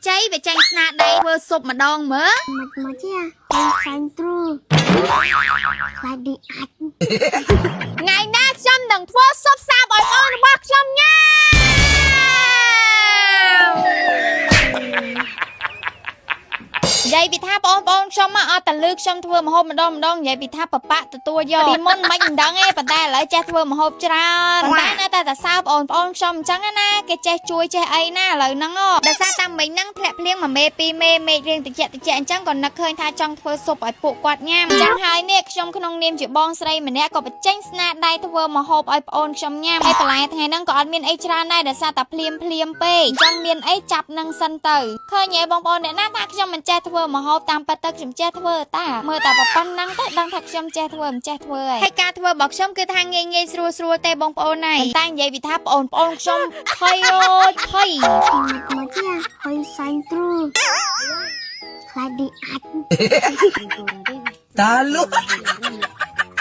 ជ័យវាចេញស្នាដៃធ្វើស៊ុបម្ដងមើល មកមកជាហើយសាញ់ទ្រូខ្លាចឌីអាច ថ្ងៃណាខ្ញុំនឹងធ្វើស៊ុបសាបឲ្យបងរបស់ខ្ញុំញ៉ាមនិយាយពីថាបងប្អូនខ្ញុំមកអត់តលឺខ្ញុំធ្វើម្ហូបម្ដងម្ដងនិយាយពីថាបបាក់ទទួលយកពីមុនមិនមិនដឹងទេប៉ុន្តែឥឡូវចេះធ្វើម្ហូបច្រើនប៉ុន្តែនៅតែតែសើបងប្អូនខ្ញុំអញ្ចឹងណាគេចេះជួយចេះអីណាឥឡូវហ្នឹងដោយសារតាមមិញហ្នឹងធ្លាក់ភ្លៀងមួយមេពីរមេមេឃរៀងតិចតិចអញ្ចឹងក៏នឹកឃើញថាចង់ធ្វើស៊ុបឲ្យពួកគាត់ញ៉ាំអញ្ចឹងហើយនេះខ្ញុំក្នុងនាមជាបងស្រីម្នាក់ក៏បញ្ចេញស្នាដៃធ្វើម្ហូបឲ្យប្អូនខ្ញុំញ៉ាំហើយបន្លែថ្ងៃហ្នឹងក៏អត់មានអីច្រើនដែរដោយសារតែភ្លាមភ្លាមពេកអញ្ចឹងមានអីចាប់នឹងសិនទៅឃើញហ៎បងប្អូនអ្នកណាថាខ្ញុំមិនចេះធ្វើម្ហូបតាមពិតទៅខ្ញុំចេះធ្វើតាមើលតែប៉ុណ្ណឹងទៅដឹងថាខ្ញុំចេះធ្វើមិនចេះធ្វើហើយហើយការធ្វើរបស់ខ្ញុំគឺថាងាយងាយស្រួលស្រួលទេបងប្អូនណាតែនិយាយពីថាបងប្អូនខ្ញុំភ័យអូយភ័យ មកមកជាហើយសាញ់ទ្រូខ្លាចឌីអាច តាលុ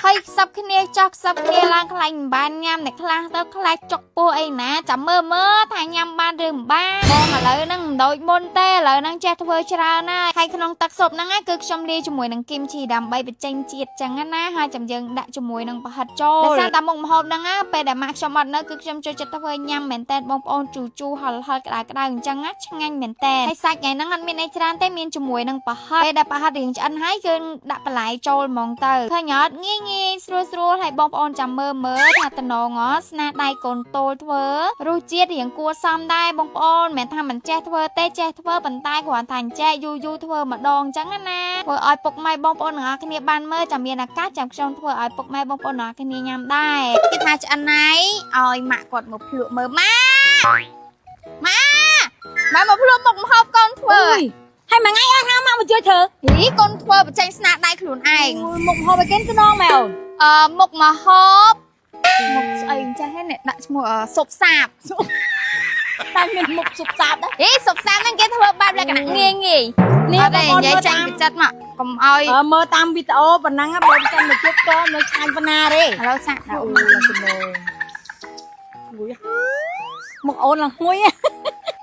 ហើយខ្សឹបគ្នាចោះខ្សឹបគ្នាឡើងខ្លាញ់មិនបានញ៉ាំអ្នកខ្លះទៅខ្លាចចុកពោះអីណាចាំមើលមើលថាញ៉ាំបានឬមិនបានបងឥឡូវហ្នឹងមិនដូចមុនទេឥឡូវហ្នឹងចេះធ្វើច្រើនណាស់ហើយក្នុងទឹកស៊ុបហ្នឹងណាគឺខ្ញុំលាយជាមួយនឹងគីមឈីដើម្បីបញ្ចេញជាតិចឹងណាហើយចាំយើងដាក់ជាមួយនឹងប្រហិតចូលដោយសារតែមុខម្ហូបហ្នឹងណាពេលដែលម៉ាក់ខ្ញុំអត់នៅគឺខ្ញុំចូលចិត្តធ្វើញ៉ាំមែនតើបងប្អូនជូរជូរហឹរហឹរក្តៅក្តៅអញ្ចឹងណាឆ្ងាញ់មែនតើហើយសាច់ថ្ងៃហ្នឹងអត់មានអីច្រើនទេមានជាមួយនឹងប្រហិតពេលដែលប្រហិតរៀងឆ្អិនហើយគឺដាក់បន្លែចូលហ្មងទៅឃើញអត់ងាយងាយស្រួលស្រួលហើយបងប្អូនចាំមើលមើលថាតំណងស្នាដៃកូនតូលធ្វើរសជាតិរៀងគួរសមដែរបងប្អូនមិនមែនថាមិនចេះធ្វើទេចេះធ្វើប៉ុន្តែគ្រាន់តែចេះយូរយូរធ្វើម្ដងអញ្ចឹងណាធ្វើឲ្យពុកម៉ែបងប្អូនទាំងអស់គ្នាបានមើលចាំមានឱកាសចាំខ្ញុំធ្វើឲ្យពុកម៉ែបងប្អូនទាំងអស់គ្នាញ៉ាំដែរគេថាឆ្អិនហើយឲ្យម៉ាក់គាត់មកភ្លក់មើលម៉ាក់ម៉ាក់ម៉ាក់មកភ្លក់មុខម្ហូបកូនធ្វើ អូយហើយមួយថ្ងៃអត់ហៅមកមកជួយធ្វើ ហីកូនធ្វើបញ្ចេញស្នាដៃខ្លួនឯង អូយមុខម្ហូបឲ្យគេស្នងមែនអូន អឺមុខម្ហូបមុខស្អីអញ្ចឹងហ្នឹងអ្នកដាក់ឈ្មោះអឺស៊ុបសាប តែមានមុខសុបសាបដែរ ហីស៊ុបសាបហ្នឹងគេធ្វើបែបលក្ខណៈងាយងាយ នេះ អត់ទេ បងប្អូន និយាយចាញ់ មើលតាម ពីចិត្តមកកុំឲ្យ អឺមើលតាមវីដេអូប៉ុណ្ណឹងបើមិនសិនមកជួបតនៅឆ្ងាញ់ប៉ុណ្ណាទេ ឥឡូវសាក អូយឡើងចំណងអូយមុខអូនឡើងហួយ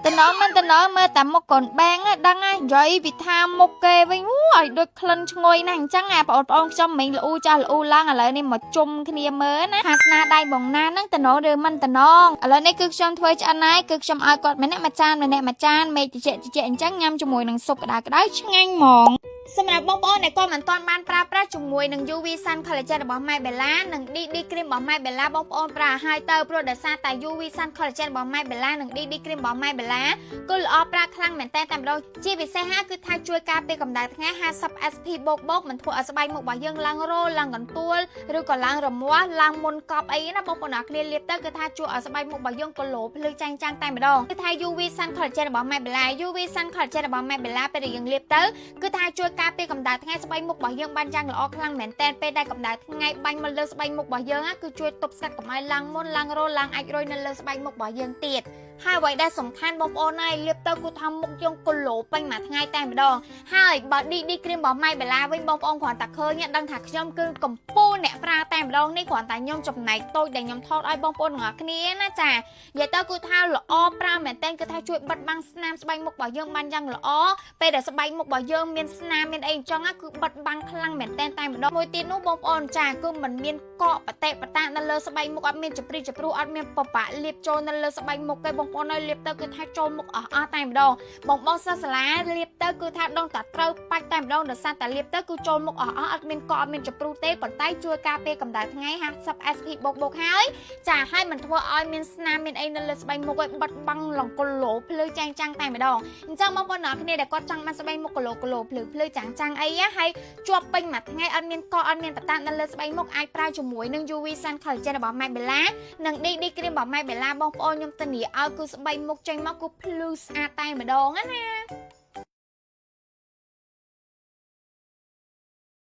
តំណងមិនតំណងមើលតែមុខកូនបាំងហ្នឹងដឹងហើយនិយាយពីថាមុខគេវិញអូឲ្យដូចក្លិនឈ្ងុយណាស់អញ្ចឹងអាបងប្អូនខ្ញុំមិនល្អូចាស់ល្អូឡើងឥឡូវនេះមកជុំគ្នាមើលណាថាស្នាដៃបងណាហ្នឹងតំណងឬមិនតំណងឥឡូវនេះគឺខ្ញុំធ្វើឆ្អិនហើយគឺខ្ញុំឲ្យគាត់ម្នាក់មួយចានម្នាក់មួយចានមេឃតិចតិចអញ្ចឹងញ៉ាំជាមួយនឹងស៊ុបក្តៅក្តៅឆ្ងាញ់ហ្មងសម្រាប់បងប្អូនដែលគាត់មិនទាន់បានប្រើប្រាស់ជាមួយនឹង UV Sun Collagen របស់ My Bella និង DD Cream របស់ My Bella បងប្អូនប្រើឲ្យទៅព្រោះដោយសារតែ UV Sun Collagen របស់ My Bella និង DD Cream របស់ My Bella គឺល្អប្រើខ្លាំងមែនតើតែម្ដងជាពិសេសហាគឺថាជួយការពារកម្ដៅថ្ងៃ50 SP បូកបូកមិនធ្វើឲ្យស្បែកមុខរបស់យើងឡើងរោឡើងកន្ទួលឬក៏ឡើងរមាស់ឡើងមុនកប់អីណាបងប្អូនអរគ្នាលាបទៅគឺថាជួយឲ្យស្បែកមុខរបស់យើងក៏លោភ្លឺចាញ់ចាំងតែម្ដងគឺថា UV Sun Collagen របស់ My Bella UV Sun Collagen របស់ My Bella ពេលដែលយើងលាបទៅគឺថាជួយការពារកម្ដៅថ្ងៃស្បែកមុខរបស់យើងបានយ៉ាងល្អខ្លាំងមែនទែនពេលដែលកម្ដៅថ្ងៃបាញ់មកលើស្បែកមុខរបស់យើងគឺជួយទប់ស្កាត់កុំឲ្យឡើងមុនឡើងរោឡើងអាចរុយនៅលើស្បែកមុខរបស់យើងទៀតហើយអ្វីដែលសំខាន់បងប្អូនហើយលាបទៅគឺថាមុខយើងគឡូពេញមួយថ្ងៃតែម្ដងហើយបើ DD cream របស់ My Bella វិញបងប្អូនគ្រាន់តែឃើញដឹងថាខ្ញុំគឺកំពូលអ្នកប្រើតែម្ដងនេះគ្រាន់តែខ្ញុំចំណែកតូចដែលខ្ញុំថតឲ្យបងប្អូនទាំងអស់គ្នាណាចានិយាយទៅគឺថាល្អប្រើមែនទែនគឺថាជួយបិទបាំងស្នាមស្បែកមុខរបស់យើងបានយ៉ាងល្អពេលដែលស្បែកមុខរបស់យើងមានស្នាមមានអីអញ្ចឹងគឺបិទបាំងខ្លាំងមែនទែនតែម្ដងមួយទៀតនោះបងប្អូនចាគឺមិនមានកកបតិបតានៅលើស្បែកមុខអត់មានចព្រីចព្រុសអត់មានបបាក់លាបចូលនៅលើស្បែកមុខទេបងប្អូនឲ្យលាបទៅគឺថាចូលមុខអស់អស់តែម្ដងបងបងសិស្សសាលាលាបទៅគឺថាដងតាត្រូវបាច់តែម្ដងដោយសារតែលាបទៅគឺចូលមុខអស់អស់អត់មានកកអត់មានចព្រុសទេប៉ុន្តែជួយការពារកម្ដៅថ្ងៃ50 SP បូកបូកហើយចាឲ្យមិនធ្វើឲ្យមានស្នាមមានអីនៅលើស្បែកមុខឲ្យបិទបាំងលងគឡូភ្លឺចាងចាំងតែម្ដងអញ្ចឹងបងប្អូនអ្នកគ្នាដែលគាត់ចង់បានស្បែកមុខគឡូគឡូភ្លឺភ្លឺចាំងចាំងអីហើយជាប់ពេញមួយថ្ងៃអត់មានកកអត់មានបតានៅលើស្បែកមុខអាចប្រើជាមួយនឹង UV Sun Collagen របស់ My Bella និង DD Cream របស់ My Bella បងប្អូនខ្ញុំធានាឲ្យគឺស្បែកមុខចេញមកគឺភ្លឺស្អាតតែម្ដងណា។